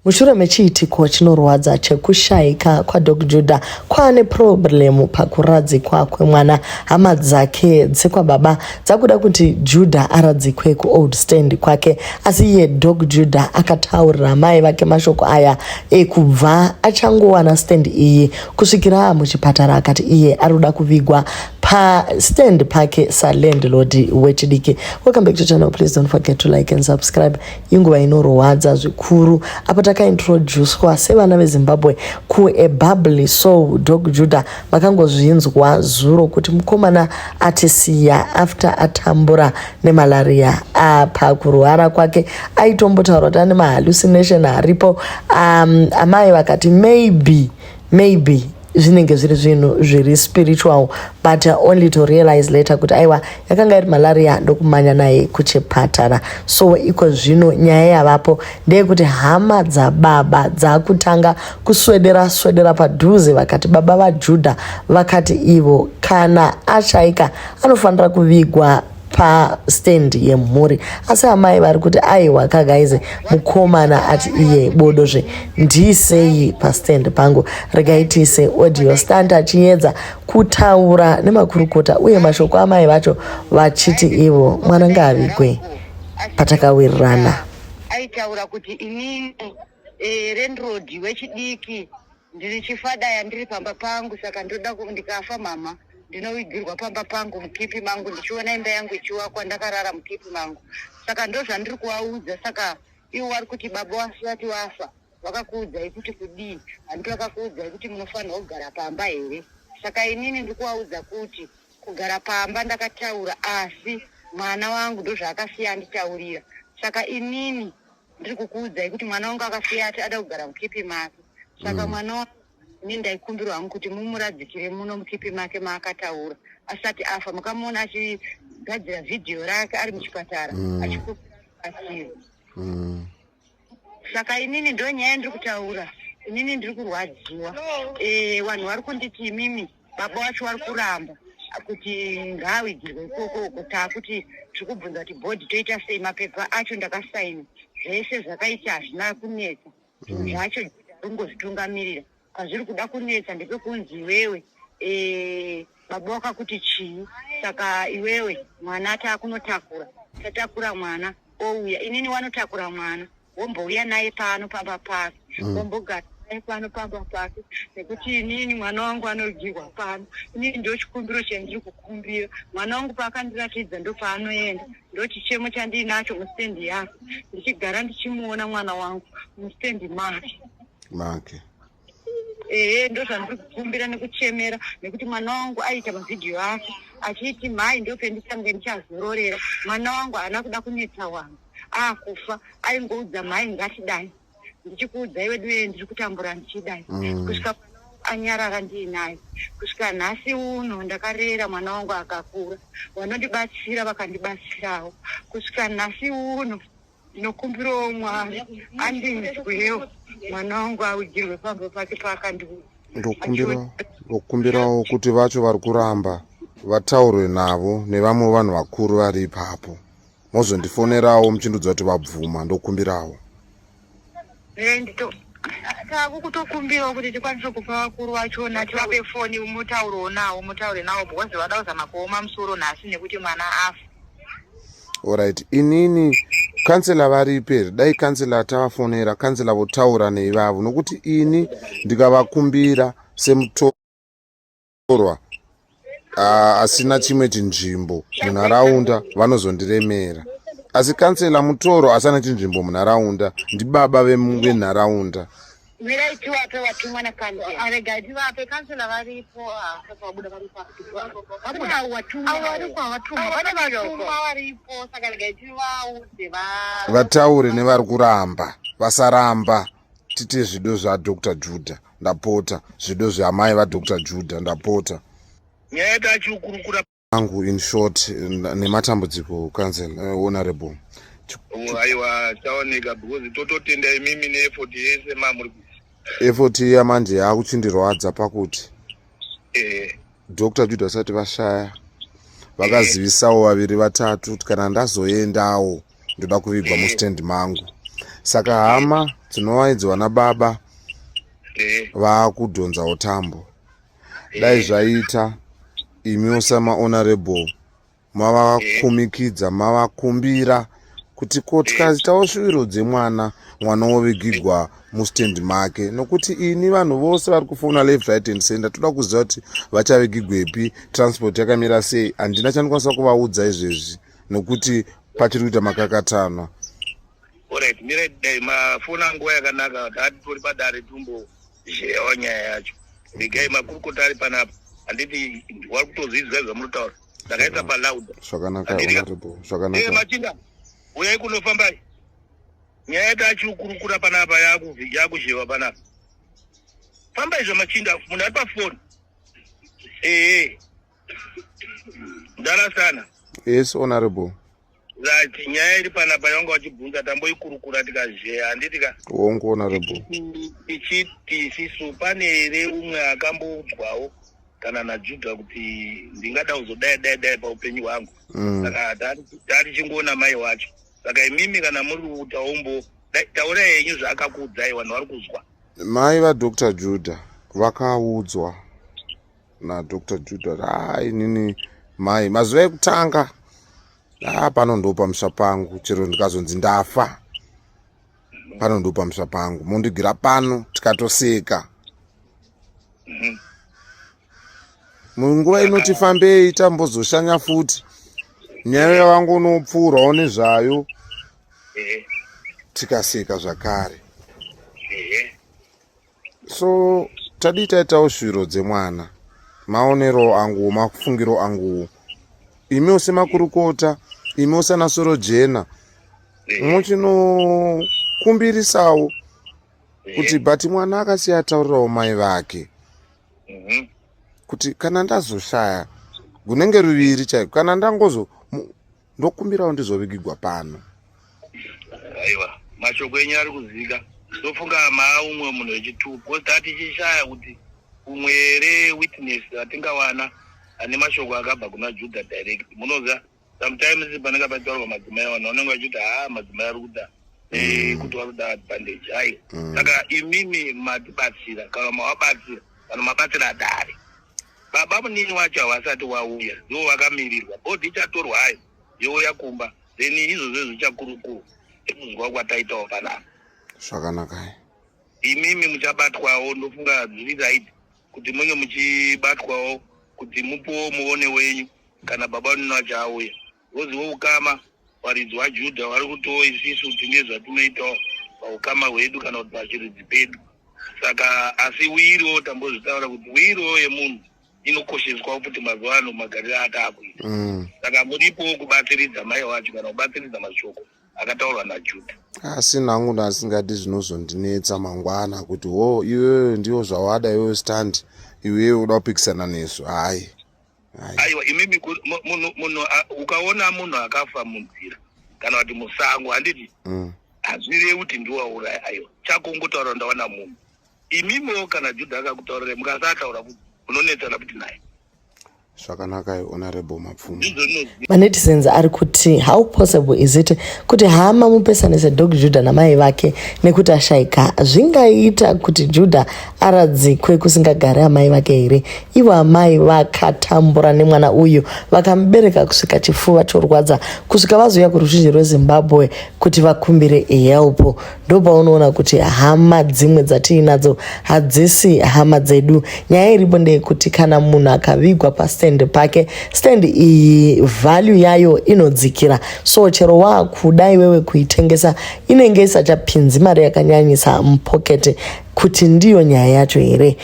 Mushure mechiitiko chinorwadza chekushaika kwaDoc Judah kwaane problem pakuradzikwa kwemwana, hama dzake dzekwababa dzakuda kuti Judah aradzikwe kuold stand kwake, asi iye Doc Judah akataurira amai vake mashoko aya ekubva achangowana stand iyi kusvikira muchipatara, akati iye ari kuda kuvigwa pastand pake salandlord wechidiki. Welcome back to channel, please don't forget to like and subscribe. Inguva inorwadza zvikuru apo takaintroducwa sevana veZimbabwe kuebubbly soul Dog Judah. Makangozvinzwa zuro kuti mukomana atisiya after atambura nemalaria. Apa kurwara kwake aitombotaura kuti ane mahallucination aripo. Amai vakati maybe zvinenge zviri zvinhu zviri spiritual, but only to realize later kuti aiwa, yakanga iri malaria, ndokumanya naye kuchipatara. So iko zvino nyaya yavapo ndeyekuti hama dzababa dzakutanga kuswedera swedera padhuze. Vakati baba vaJudha vakati ivo kana ashaika anofanira kuvigwa pastand yemhuri, asi amai vari kuti aiwa kaguys, mukomana ati iye bodozve, ndisei pastand pangu. Regai tiise audio stand achiedza kutaura nemakurukota uye mashoko amai vacho vachiti ivo mwana ngaavigwe patakawirirana. Aitaura kuti inini landlord wechidiki ndiri chifadaya, ndiri pamba pangu, saka ndoda ndikafa mama ndinovigirwa pamba pangu mukipi mangu, ndichiona imba yangu ichivakwa ndakarara mukipi mangu. Saka ndo zvandiri kuvaudza. Saka ivo vari kuti baba vasati vafa vakakuudzai kuti kudii? Handiti vakakuudzai kuti munofanirwa kugara pamba here? Saka inini ndiri kuvaudza kuti kugara pamba ndakataura, asi mwana wangu ndozvaakasiya anditaurira. Saka inini ndiri kukuudzai kuti mwana wangu akasiya ati ada kugara mukipi make. Saka mwana wangu ini ndaikumbirwa hangu kuti mumuradzikire muno mukipi make maakataura asati afa. Mukamuona achigadzira vhidhiyo rake ari muchipatara achikumbira rubatsiro. Saka inini ndo nyaya ndiri kutaura. Inini ndiri kurwadziwa. Vanhu vari kunditi imimi baba vacho vari kuramba kuti ngaawigirwe ikoko uko. Taakuti tiri kubvunza kuti bhodhi toita sei? Mapepa acho ndakasaina, zvese zvakaita, hazvina kunetsa zvinhu zvacho. Rungozvitungamirira pazviri kuda kunetsa ndepekunzi iwewe baba wakakuti chii? Saka iwewe mwana taakunotakura, tatakura mwana ouya, inini wanotakura mwana wombouya naye pano pamba pake, wombogara naye pano pamba pake, nekuti inini mwana wangu anodyirwa pano. Inini ndo chikumbiro chandiri kukumbira. Mwana wangu paakandiratidza ndopaanoenda, ndo chichemo chandiinacho mustendi yake, ndichigara ndichimuona mwana wangu mustendi make. Make. Ehe, ndo zvandiri kukumbira nekuchemera, nekuti mwana wangu aiita mavhidhiyo ake achiti mhai ndopendichange ndichazororera. Mwana wangu haana kuda kunetsa wangu akufa, aingoudza mhai ngatidai, ndichikuudzai wedu wee ndiri kutambura ndichidai kusvika mwana wangu anyarara ndiinaye kusvika nhasi uno. Ndakarera mwana wangu akakura, vanondibatsira vakandibatsirawo kusvika nhasi uno. Ndinokumbirawo Mwari andinzwewo, mwana wangu awigirwe pamba pake paakandiudza. Ndokumbirawo kuti vacho vari kuramba vataurwe navo nevamwe vanhu vakuru vari ipapo, mozondifonerawo muchindudza kuti vabvuma. Ndokumbirawo. Takukutokumbirawo kuti tikwanise kupa vakuru vachona, tivape foni mutaurewo navo, mutaure navo, because vada kuzama kuoma musoro nhasi nekuti mwana afa. Alright, inini kansela varipi here? Dai kansela tavafonera, kansela votaura neivavo, nokuti ini ndikavakumbira semutorwa asina chimwe chinzvimbo munharaunda vanozondiremera, asi kansela mutoro asina chinzvimbo munharaunda, ndibaba venharaunda. Mirai tiwape watumwa nakansela. Regai tivape, kansela varipo, vabuda varipo. Vabuda watumwa. Varipo, vatumwa. Pane vatumwa varipo, saka regai tivaudze va vataure nevari kuramba, vasaramba, tite zvido zvaDr Judah. Ndapota, zvido zveamai vaDr Judah, ndapota. Nyaya yatachikurukura angu in short nematambudziko, council honorable. Aiwa, chaoneka, because tototenda imimi neeffort yese mamuri kuisa. Effort iya manje yakuchindirwadza pakuti Dr Judah asati vashaya vakazivisawo vaviri vatatu kuti kana ndazoendawo ndoda kuvigwa mustand mangu. Saka hama dzinova idzo vana baba vaakudhonzawo tambo. Dai zvaita imiwo samahonorable mavakumikidza mavakumbira kuti ko tikaitawo shuviro dzemwana mwana wovigigwa mustand make nokuti ini vanhu vose vari kufona left right and center toda kuziva kuti vachavigigwepi transport yakamira sei handina chandikwanisa kuvaudza izvezvi nokuti pachiri kuita makakatanwa. Alright, mirai dai mafona nguva yakanaka taatori padare tumbozheyawo nyaya yacho. Regai makurukota ari panapa handiti wari kutozviziva zvamunotaura ndakaisa paloud. Zvakanaka honorable, zvakanaka. Eh, machinda uyai kunofambai nyaya yatachikurukura panapa yakuzhewa panapa. Fambai zvamachinda munhu ari pafoni. Ehe ndarasana. Yes honorable. Right, nyaya iri panapa yawanga wachibvunza tamboikurukura tikazheya handiti ka? Hongu honorable. Tichiti isisu pane here umwe akamboudzwawo kana naJudha kuti ndingada kuzodai dai dai paupenyu hwangu saka tatichingoona mai wacho saka imimi kana muri kutaumbo taurai henyu zvaakakuudzai vanhu vari kuzwa. Mai vaDr Judah vakaudzwa naDr Judah haa inini mai mazuva ekutanga haa pano ndo pamusha pangu chero ndikazonzi ndafa pano ndo pamusha pangu mondigira pano tikatoseka munguva inoti fambei tambozoshanya futi nyaya yavangonopfuurawo nezvayo tikaseka zvakare so tadii taitawo shuviro dzemwana maonero anguwo mafungiro anguwo imiwo semakurukota imiwo sana soro jena muchinokumbirisawo kuti but mwana akasiya ataurirawo mai vake kuti kana ndazoshaya gunenge ruviri chaiko kana ndangozo ndokumbirawo ndizovigigwa pano. Aiwa mashoko enyu ari kuzika ndofunga maa umwe munhu wechitu because tatichishaya kuti umwe here witness atingawana ane mashoko akabva kuna Judah direct munoziva sometimes panenge pachitaurwa madzimai vanhu vanenge vachiti haa madzimai ari kuda kuti vari kuda advantage aiwa saka imimi matibatsira kana mavabatsira kana mabatsira dare Baba munini wacho havasati wauya ndivo vakamirirwa body ichatorwa hayo youya kumba then izvozvo zvichakurukurwa sekuzwa kwataitawo panapa. Zvakanakai. Imimi muchabatwawo ndofunga zviri right kuti munge muchibatwawo kuti mupuwo muone wenyu kana baba munini wacho auya. Because voukama varidzi vaJudha vari kutiwo isisu tine zvatinoitawo paukama hwedu kana kuti pachiridzi pedu. Saka asi wiro tambozvitaura kuti wiro yemunhu inokosheswa futi mazuva ano magariro ataakuita. Saka muripowo kubatsiridza mai wacho kana kubatsiridza mashoko akataurwa naJudha. Asi nangu ndasingadi zvinozondinetsa mangwana kuti ho iwewe ndiwo zvawada iwewe stand iwewe uda kupikisana nesu hayi. Aiwa imimi munhu ukaona munhu akafa munzira kana kuti musango handiti hazvirevi kuti ndiwauraya aiwa chako ungotaura ndawana munhu imimiwo kana Judha akakutaurirai mukasataura kuti munonetsana kuti naye. Zvakanakai honorable Mapfumo. Manetizens ari kuti how possible is it kuti hama mupesanise dog Judah namai vake nekuti ashaika zvingaita kuti Judah aradzikwe kusingagari amai vake here ivo amai vakatambura nemwana uyu vakamubereka kusvika chifuva chorwadza kusvika vazouya kuruzhinji rweZimbabwe kuti vakumbire help ndopaunoona kuti hama dzimwe dzatiinadzo hadzisi hama dzedu nyaya iripo ndeyekuti kana munhu akavigwa pastand pake stand iyi value yayo inodzikira so chero waakuda iwewe kuitengesa inenge isachapinzi mari yakanyanyisa mupocket kuti ndiyo nyaya yacho here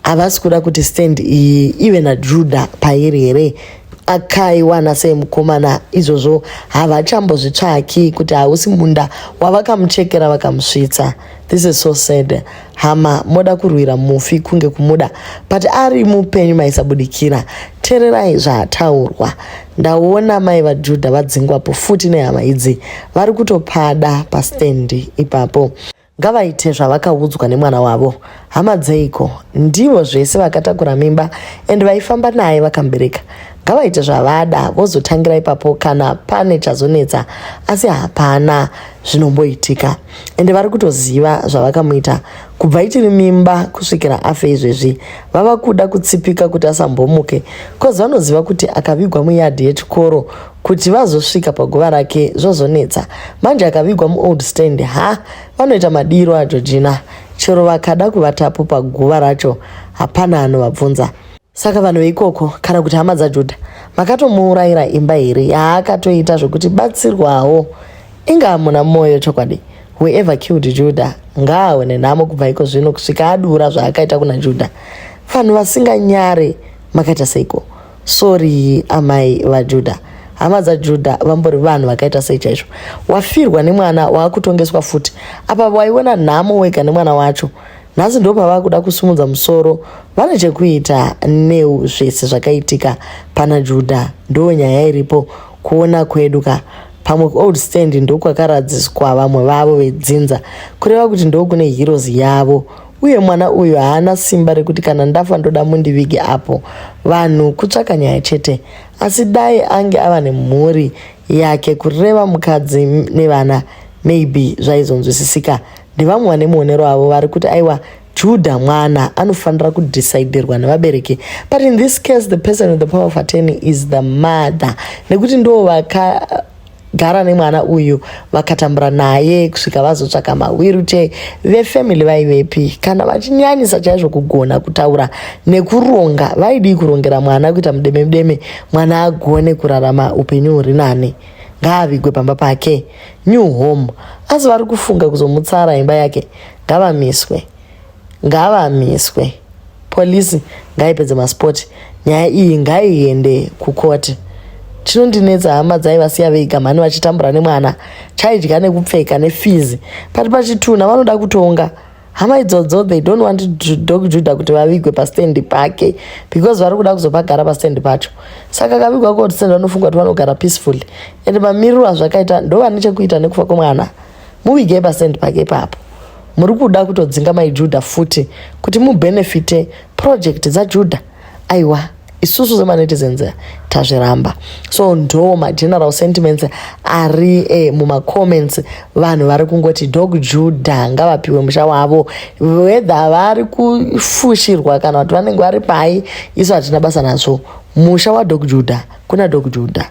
havasi kuda kuti stand iyi ive najuda pairi here akaiwana sei mukomana izvozvo havachambozvitsvaki kuti hausi munda wavakamuchekera vakamusvitsa this is so sad hama moda kurwira mufi kunge kumuda but ari mupenyu maisabudikira tererai zvaataurwa ndaona mai vajudha vadzingwapo futi nehama idzi vari kutopada pastendi ipapo Ngavaite zvavakaudzwa nemwana wavo. Hama dzeiko? Ndivo zvese vakatakura mimba and vaifamba naye vakamubereka. Ngavaite zvavada vozotangira ipapo kana pane chazonetsa asi hapana. Zvinomboitika, ende vari kutoziva zvavakamuita kubva ichiri mimba kusvikira afe. Izvezvi vava kuda kutsipika kuti asambomuke, cause vanoziva kuti akavigwa muyadhi yechikoro, kuti vazosvika paguva rake zvozonetsa. Manje akavigwa muold stand, ha, vanoita madiro aGeorgina. Chero vakada kuvatapo paguva racho, hapana anovabvunza. Saka vanhu veikoko kana kuti hama dzaJudha, makatomuurayira imba here yaakatoita zvekuti batsirwawo? Inga hamuna mwoyo chokwadi. Whoever killed Judah ngaaone nhamo kubva iko zvino kusvika adura zvaakaita kuna Judah. Vanhu vasinganyare, makaita seiko? Sorry, amai vaJudah. Hama dzaJudah vambori vanhu vakaita sei chaizvo? Wafirwa nemwana, waakutongeswa futi. Apa waiona nhamo wega nemwana wacho. Nhasi ndo pava kuda kusumudza musoro. Vane chekuita neu zvese zvakaitika pana Judah. Ndo nyaya iripo kuona kwedu ka. Pamwe kuold stand ndokwakaradziswa vamwe vavo vedzinza, kureva kuti ndokune heroes yavo. Uye mwana uyu haana simba rekuti kana ndafa ndoda mundivige apo. Vanhu kutsvaka nyaya chete. Asi dai ange ava nemhuri yake, kureva mukadzi nevana, maybe zvaizonzwisisika. Ndevamwe vane muonero avo vari kuti aiwa, Judah mwana anofanira kudeciderwa nevabereki, but in this case the person with the power of attorney is the mother, nekuti ndo vakagara nemwana uyu, vakatambura naye kusvika vazotsvaka mawheelchair. Vefamily vaivepi? Kana vachinyanyisa chaizvo kugona kutaura nekuronga, vaidii kurongera mwana kuita mudeme mudeme, mwana agone kurarama upenyu huri nani? Ngaavigwe pamba pake, new home. Asi vari kufunga kuzomutsara imba yake. Ngavamiswe, ngavamiswe. Polisi ngaipedze masipoti. Nyaya iyi ngaiende kukoti. Chinondinetsa, hama dzaivasiya vega mhani vachitambura nemwana, chaidya nekupfeka nefees. Pati pachitunha vanoda kutonga hama idzodzo. They don't want Dog Judah kuti vavigwe pastendi pake because vari kuda kuzopagara pastendi pacho. Saka kavigwa kuold stand, vanofunga kuti vanogara peacefully. And mamiriro azvakaita, ndo vane chekuita nekufa kwemwana. Muvigei pastendi pake ipapo. Muri kuda kutodzinga maiJudah futi kuti mubenefite project dzaJudah. Aiwa, isusu semanetizens tazviramba. So ndo mageneral sentiments ari mumacomments. Vanhu vari kungoti Dog Judah ngavapiwe musha wavo, whether vari kufushirwa kana kuti vanenge vari pai, isu hatina basa nazvo. Musha waDog Judah kuna Dog Judah.